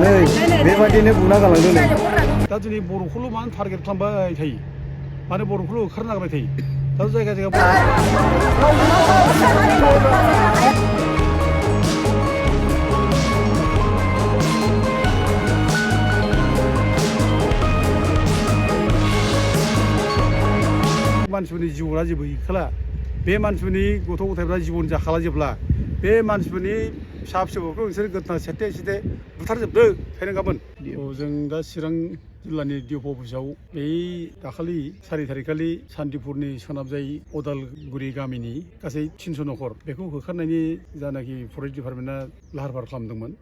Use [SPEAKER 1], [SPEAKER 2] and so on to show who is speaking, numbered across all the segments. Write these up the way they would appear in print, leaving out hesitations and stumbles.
[SPEAKER 1] होननानै बेबायदिनो बुंना गालांदों।
[SPEAKER 2] दा दिनै बर'खौल' मानो टारगेट खालामबाय थायो, मानो बर'खौल' होखारनो नागिरबाय थायो? दा जायगा जायगा मानसिफोरनि जिबना जेबो गैखाला, बे मानसिफोरनि गथ' गथायफ्रा जिबन जाखाला जेब्ला बे मानसिफोरनि फिसा फिसौफोरखौ नोंसोर गोथां सेथे सेथे बुथारजोबदो फेरेंगाबोन। जों दा चिरां जिल्लानि डिअ अफिसाव बै दाखालि 4 थारिखखालि सान्तिपुरनि सोनाबजाय अदालगुरि गामिनि गासै 300 न'खर बेखौ होखारनायनि जानाखि फरेस्ट डिपार्टमेन्टआ लाहार फाहार खालामदोंमोन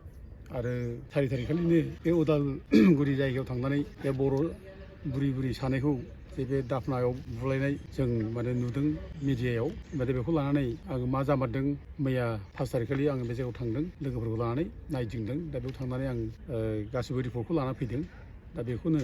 [SPEAKER 2] आरो 4 थारिखखालिनो बे अदालगुरि जायगायाव थांनानै बे बर' बुरि सानैखौ जे बे दाफनायाव बुलायनाय जों माने नुदों मिडियायाव। ओमफ्राय बेखौ लानानै आं मा जामारदों मैया 5 थारिखखालि आं बे जायगायाव थांदों, लोगोफोरखौ लानानै नायदिंदों। दा बेयाव थांनानै आं गासिबो रिपर्टखौ लाना फैदों। दा बेखौनो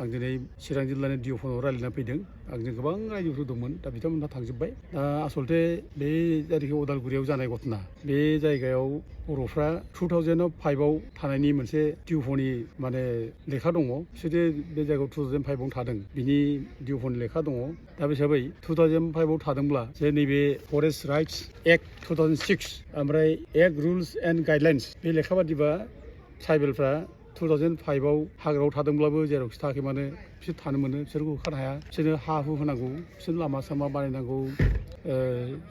[SPEAKER 2] आं दिनै चिरां जिल्लानि डिअफोराव रायज्लायना फैदों। आंजों गोबां रायजोफोर दंमोन, दा बिथांमोनहा थांजोब्बाय। दा आसलथे बे जायगायाव अदालगुरियाव जानाय घटना, बे जायगायाव बर'फ्रा 2005आव थानायनि मोनसे डिअफनि माने लेखा दङ। बिसोरो बे जायगायाव 2005आव थादों, बिनि डिअफनि लेखा दङ। दा बे हिसाबै 2005आव थादोंब्ला जे नैबे फरेस्ट राइट्स एक्ट 2006 ओमफ्राय एक्ट रुल्स एन्ड गाइडलाइन्स बे लेखा बादिबा ट्राइबेलफ्रा 2005आव हाग्रायाव थादोंब्लाबो जेरावखि थायाखै मानो बिसोर थानो मोनो, बिसोरखौ होखारनो हाया। बिसोरनो हा हु होनांगौ, बिसोरनो लामा सामा बानायनांगौ,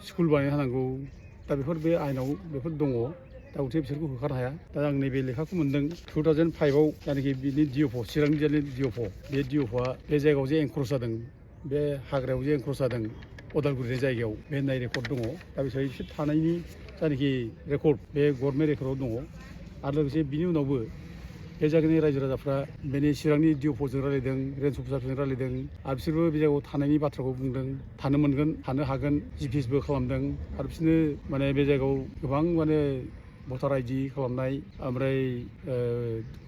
[SPEAKER 2] स्कुल बानायना होनांगौ। दा बेफोर बे आयेनाव बेफोर दङ। दा गथे बिसोरखौ होखारनो हाया। दा आं नैबे लेखाखौ मोन्दों 2005आव जायनाखि बिनि डिअफ चिरां जिल्लानि डिअफ, बे डिअफआ बे जायगायाव जे एनक्रस जादों, बे हाग्रायाव जे एनक्रस जादों अदालगुरि जायगायाव, बे होननाय रेकर्ड दङ। दा बिसोर बिसोर थानायनि जायनाखि रेकर्ड बे गभर्नमेन्ट रेकर्डआव दङ। आरो लोगोसे बिनि उनावबो बे जायगानि रायजो राजाफ्रा बेनि चिरांनि डिअफजों रायलायदों, रेन्ज अफिसारजों रायलायदों आरो बिसोरबो बे जायगायाव थानायनि बाथ्राखौ बुंदों। थानो मोनगोन, थानो हागोन, जिपिएसबो खालामदों आरो बिसोरनो माने बे जायगायाव गोबां माने भटार आइडि खालामनाय, ओमफ्राय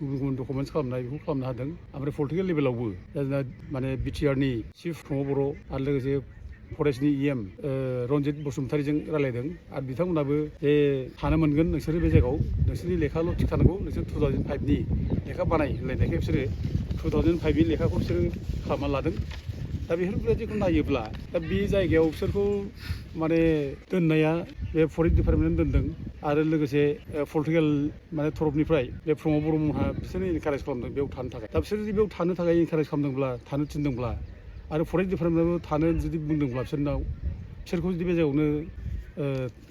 [SPEAKER 2] गुबुन डकुमेन्टस खालामनाय, बेखौ खालामनो हादों। ओमफ्राय पलिटिकेल लेभेलावबो जोंना माने बिटिआरनि चिफ प्रमद बर' आरो लोगोसे फरेस्टनि इएम रन्जित बसुमतारीजों रायलायदों आरो बिथांमोनाबो जे थानो मोनगोन नोंसोरो बे जायगायाव, नोंसोरनि लेखाल' थिग थानांगौ, नोंसोर 2005नि लेखा बानाय होनलायनायखाय बिसोरो 2005नि लेखाखौ बिसोरो खालामना लादों। दा बेफोरबायदिखौ नायोब्ला दा बे जायगायाव बिसोरखौ माने दोननाया बे फरेस्ट डिपार्टमेन्टआनो दोनदों आरो लोगोसे पलिटिकेल माने तरफनिफ्राय बे प्रमद बर'मोनहा बिसोरनो इनकारेज खालामदों बेयाव थानो थाखाय। दा बिसोर जुदि बेयाव थानो थाखाय इनकारेज खालामदोंब्ला, थानो थिनदोंब्ला आरो फरेस्ट डिपार्टमेन्टआबो थानो जुदि बुंदोंब्ला बिसोरनाव, बिसोरखौ जुदि बे जायगायावनो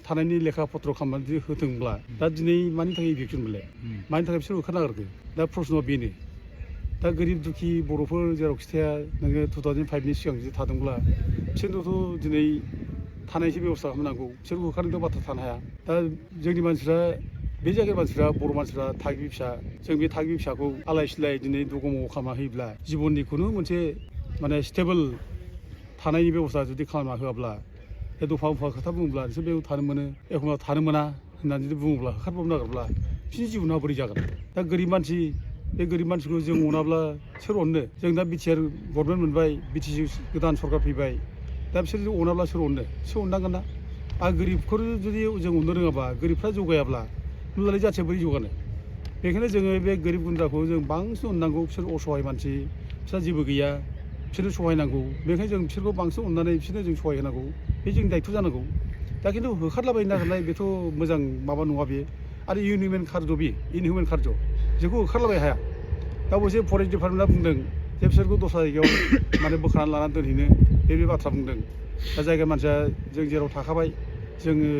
[SPEAKER 2] थानायनि लेखा पत्र खालामनानै जुदि होदोंब्ला, दा दिनै मानि थाखाय इभिकसन मोनलाय, मानि थाखाय बिसोर होखारनो नागिरखो? दा प्रश्नआ बेनो। दा गोरिब दुखि बर'फोर जेरावखि थाया, नोङो 2005नि सिगां जुदि थादोंब्ला बिसोरनोथ' दिनै थानायसो बेब'स्था खालामनांगौ, बिसोरखौ होखारनोथ' बाथ्रा थानो हाया। दा जोंनि मानसिफ्रा, बे जायगानि मानसिफ्रा, बर' मानसिफ्रा थागिबि फिसा, जों बे थागिबि फिसाखौ आलाय सिलाय दिनै दगमाव खालामना होयोब्ला, जिबननि खुनु मोनसे माने स्टेबोल थानायनि बेब'स्था जुदि खालामना होआब्ला, बे दफा खोथा बुङोब्ला नोंसोर बेयाव थानो मोनो, एखमब्ला थानो मोना होननानै जुदि बुङोब्ला, होखारबाबो नागिरब्ला बिसोरनि जिबना बोरै जागोन? दा गोरिब मानसि, बे गोरिब मानसिखौ जों अनाब्ला सोर अननो? जों दा बिटिआर गभर्नमेन्ट मोनबाय, बिटिसि गोदान सरकार फैबाय, दा बिसोर अनाब्ला सोर अननो? सोर अननांगोन ना? आरो गोरिबफोर जुदि जों अननो रोङाबा, गोरिबफ्रा जौगायाब्ला होनब्लालाय जाथिया बोरै जौगानो? बेखायनो जोङो बे गोरिब गुन्द्राखौ जों बांसिन अननांगौ। बिसोर असहाय मानसि, बिसोर जेबो गैया, बिसोरनो सहाय नांगौ। बेखायनो जों बिसोरखौ बांसिन अननानै बिसोरनो जों सहाय होनांगौ, बे जोंनि दायथ' जानांगौ। दा खिन्थु होखारलाबायनो नागिरनाय बेथ' मोजां माबा नङा बेयो। आरो इनहिउमेन कार्ज बे, इनहिउमेन कार्ज, बेखौ होखारलाबाय हाया। दा अबयसे फरेस्ट डिपार्टमेन्टआ बुंदों जे बिसोरखौ दस्रा जायगायाव माने बोखारनानै लानानै दोनहैनो, बे बाथ्रा बुंदों। दा जायगा मानसिया जों जेराव थाखाबाय, जोङो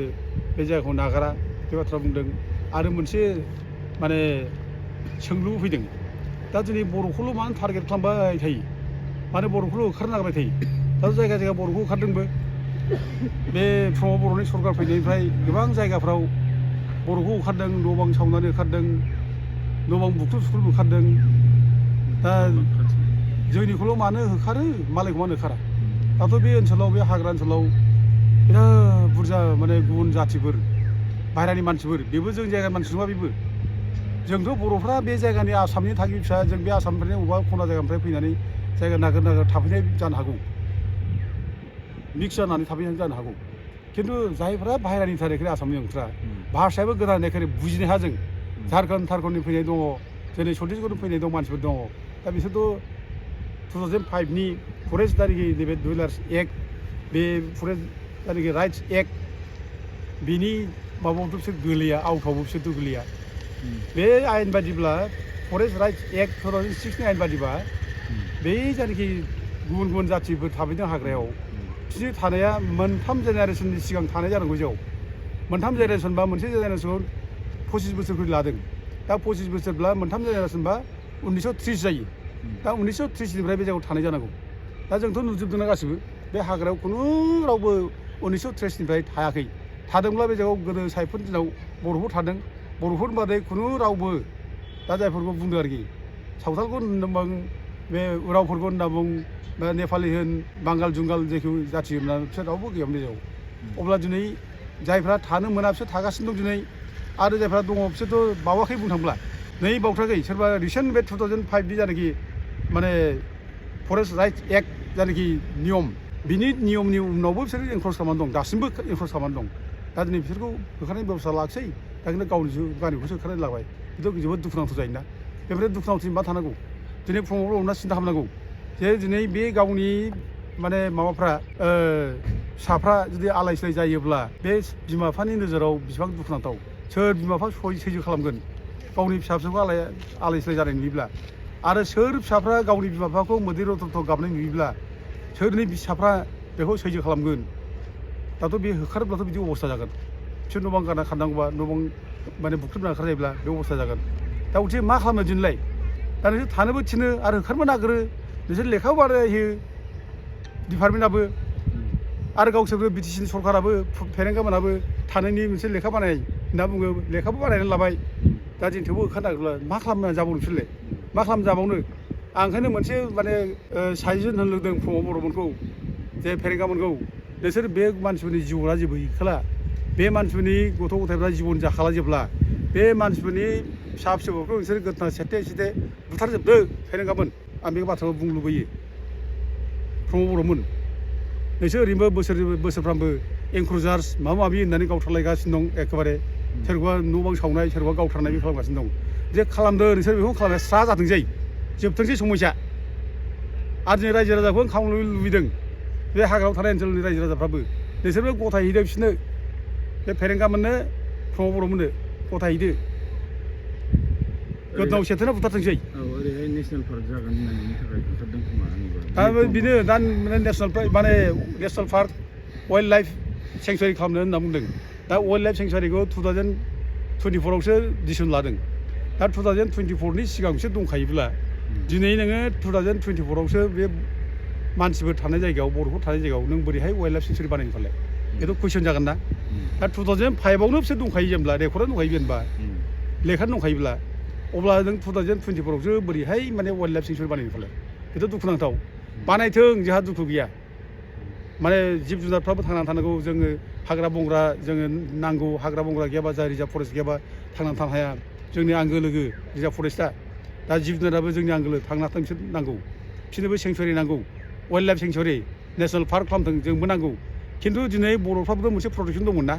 [SPEAKER 2] बे जायगाखौ नागारा, बे बाथ्रा बुंदों। आरो मोनसे माने सोंलु फैदों, दा दिनै बर'खौल' मानो टारगेट खालामबाय थायो, मानो बर'खौल' होखारनो नागिरबाय थायो? दा जायगा जायगा बर'खौ होखारदोंबो। बे प्रमद बर'नि सरकार फैनायनिफ्राय गोबां जायगाफ्राव बर'खौ होखारदों, न' बां सावनानै होखारदों, न' बां बुख्रुब सुख्रुब होखारदों। दा जोंनिखौल' मानो होखारो, मालायखौ मानो होखारा? दाथ' बे ओनसोलाव, बे हाग्रा ओनसोलाव बिराद बुरजा माने गुबुन जाथिफोर, बाहेरानि मानसिफोर, बेबो जों जायगानि मानसि नङा बेबो। जोंथ' बर'फ्रा बे जायगानि आसामनि थागिबि फिसा, जों बे आसामनिफ्रायनो बबेबा खना जायगानिफ्राय फैनानै जायगा नागिर थाफैनाय जानो हागौ, मिक्स जानानै थाफैनाय जानो हागौ। खिन्थु जायफ्रा बाहेरानि थारिखनि आसामनि ओंख्रा, भाषायाबो गोदान, एखेबारे बुजिनो हाया जों। झारखन्ड थारखन्डनि फैनाय दङ, जेरै छत्तीसगढ़ फैनाय दं मानसिफोर दङ दा बिसोरथ' 2005नि फरेस्ट दारिगि नैबे डुवेलार्स एक्ट बे फरेस्ट दारिगि राइट्स एक्ट बिनि माबायावथ' बिसोर गोलैया आउटआवबो बिसोरथ' गोलैया बे आयेन बादिब्ला फरेस्ट राइट्स एक्ट 2006नि आयेन बादिबा बे जायनाखि गुबुन गुबुन जाथिफोर थाफैदों हाग्रायाव बिसोर थानाया मोनथाम जेनेरेसननि सिगां थानाय जानांगौ जेराव मोनथाम जेनेरेसन बा मोनसे जेनेरेसन 25 बोसोरखौ लादों दा 25 बोसोरब्ला मोनथाम जेनेरेसन बा 1930 जायो दा 1930निफ्राय बे जायगायाव थानाय जानांगौ दा जोंथ' नुजोबदोंना गासिबो बे हाग्रायाव खुनु रावबो 1930निफ्राय थायाखै थादोंब्ला बे जायगायाव गोदो साइफोरनि दिनाव बर'फोर थादों बर'फोर बादै खुनु रावबो दा जायफोरखौ बुंदों आरोखि सावथालखौ होनना बुं बे उरावफोरखौ होनना बुं बा नेपालि होन बांगाल जुंगाल जेखौ जाथि होनना बिसोर रावबो गैयामोन जायगायाव अब्ला दिनै जायफ्रा थानो मोना बिसोर थागासिनो दं दिनै आरो जायफ्रा दङ बिसोरथ' बावाखै बुंनो थांब्ला नै बावथाराखै सोरबा रिसेन्ट बे 2005नि जानाखि माने फरेस्ट राइट्स एक्ट जानाखि नियम बिनि नियमनि उनावबो बिसोर एनक्रस खालामनानै दं दासिमबो एनक्रस खालामनानै दं दा दिनै बिसोरखौ होखारनायनि बेबस्था लाखिसै दा खिन्थु गावनिखौसो होखारनानै लाबाय बेथ' जोबोद दुखुनांथाव जायोना बेनिफ्राय दुखुनांथावनि मा थानांगौ दिनै फुङावल' हमना सिन्था खालामनांगौ जे दिनै बे गावनि माने माबाफ्रा फिसाफ्रा जुदि आलाय सिलाय जायोब्ला बे बिमा बिफानि नोजोराव बेसेबां दुखुनांथाव सोर बिमा बिफा सैज्य खालामगोन गावनि फिसा फिसौखौ आलाय सिलाय जानाय नुयोब्ला आरो सोर फिसाफ्रा गावनि बिमा बिफाखौ मोदै रथ' गाबनाय नुयोब्ला सोरनि फिसाफ्रा बेखौ सैज्य खालामगोन दाथ' बे होखारोब्लाथ' बिदि अबस्था जागोन बिसोर न' बां गारना खारनांगौबा न' बां माने बुख्रुबना ओंखार जायोब्ला बे अबस्था जागोन दा उथे मा खालामनो दिनैलाय दा नोंसोर थानोबो थिनो आरो होखारबो नागिरो नोंसोर लेखाबो बानायो डिपार्टमेन्टआबो आरो गावसोरबो बिटिसिनि सरकाराबो फेरेंगामोनाबो थानायनि मोनसे लेखा बानाय होनना बुङो लेखाबो बानायनानै लाबाय दा जों थेवबो होखार नागिरब्ला मा खालामनो जाबावनो बिसोरलाय मा खालामनो जाबावनो आं ओंखायनो मोनसे माने साजेसन होनो लुगैदों फुङाव बर'मोनखौ जे फेरेंगामोनखौ नोंसोर बे मानसिफोरनि जिउआ जेबो गैखाला बे मानसिफोरनि गथ' गथायफ्रा जिबन जाखाला जेब्ला बे मानसिफोरनि फिसा फिसौफोरखौ नोंसोर गोथां सेथे सेथे बुथारजोबदो फेरेंगामोन आं बे बाथ्राखौ बुंनो लुबैयो फुङाव बर'मोन नोंसोर ओरैनोबो बोसोरफ्रामबो एंक्रुजार्स माबा माबि होननानै गावथारलायगासिनो दं एखेबारे सोरबा न' बां सावनाय सोरबा गावथारनाय बे खालामगासिनो दं जे खालामदो नोंसोर बेखौ खालामनाया स्रा जाथोंसै जोबथोंसै समयसा आरो जों रायजो राजाखौ खालामनो लुबैदों बे हाग्रायाव थानाय ओनसोलनि रायजो राजाफ्राबो नोंसोरबो गथायहैदो बिसोरनो बे फेरेंगामोननो फुङाव बर'मोननो गथायहैदो गोदनाव सेथोना बुथारथोंसै
[SPEAKER 3] ओरैहाय नेसनेल पार्क जागोन होननायनि थाखाय बुथारदों खोमा
[SPEAKER 2] दा बेनो दा national park wild life sanctuary खालामनो होनना बुंदों दा वाइल्ड लाइफ सेंसुरिखौ 2024आवसो डिसिसन लादों दा 2024नि सिगां बिसोर दंखायोब्ला दिनै नोङो 2024आवसो बे मानसिफोर थानाय जायगायाव बर'फोर थानाय जायगायाव नों बोरैहाय वाइल्ड लाइफ सेंसुरि बानायनो फालाय बेथ' कुइसन जागोन ना दा 2005आवनो बिसोर दंखायो जेनेबा रेकर्डआ दंखायो जेनेबा लेखा दंखायोब्ला अब्ला नों 2024आवसो बोरैहाय माने वाइल्ड लाइफ सेंसुरि बानायनो फालाय बेथ' दुखुनांथाव बानायथों जोंहा दुखु गैया माने जिब जुनारफ्राबो थांनानै थानांगौ जोङो हाग्रा बंग्रा जोङो नांगौ हाग्रा बंग्रा गैयाबा जा रिजार्भ फरेस्ट गैयाबा थांनानै थानो हाया जोंनि आंगो लोगो रिजार्भ फरेस्टआ दा जिब जुनाराबो जोंनि आंगो लोगो थांना थाथों बिसोर नांगौ बिसोरनोबो सेंसुरि नांगौ wildlife sanctuary national park खालामथों जोंबो नांगौ खिन्थु दिनै बर'फ्राबोथ' मोनसे प्रटेक्सन दंमोन ना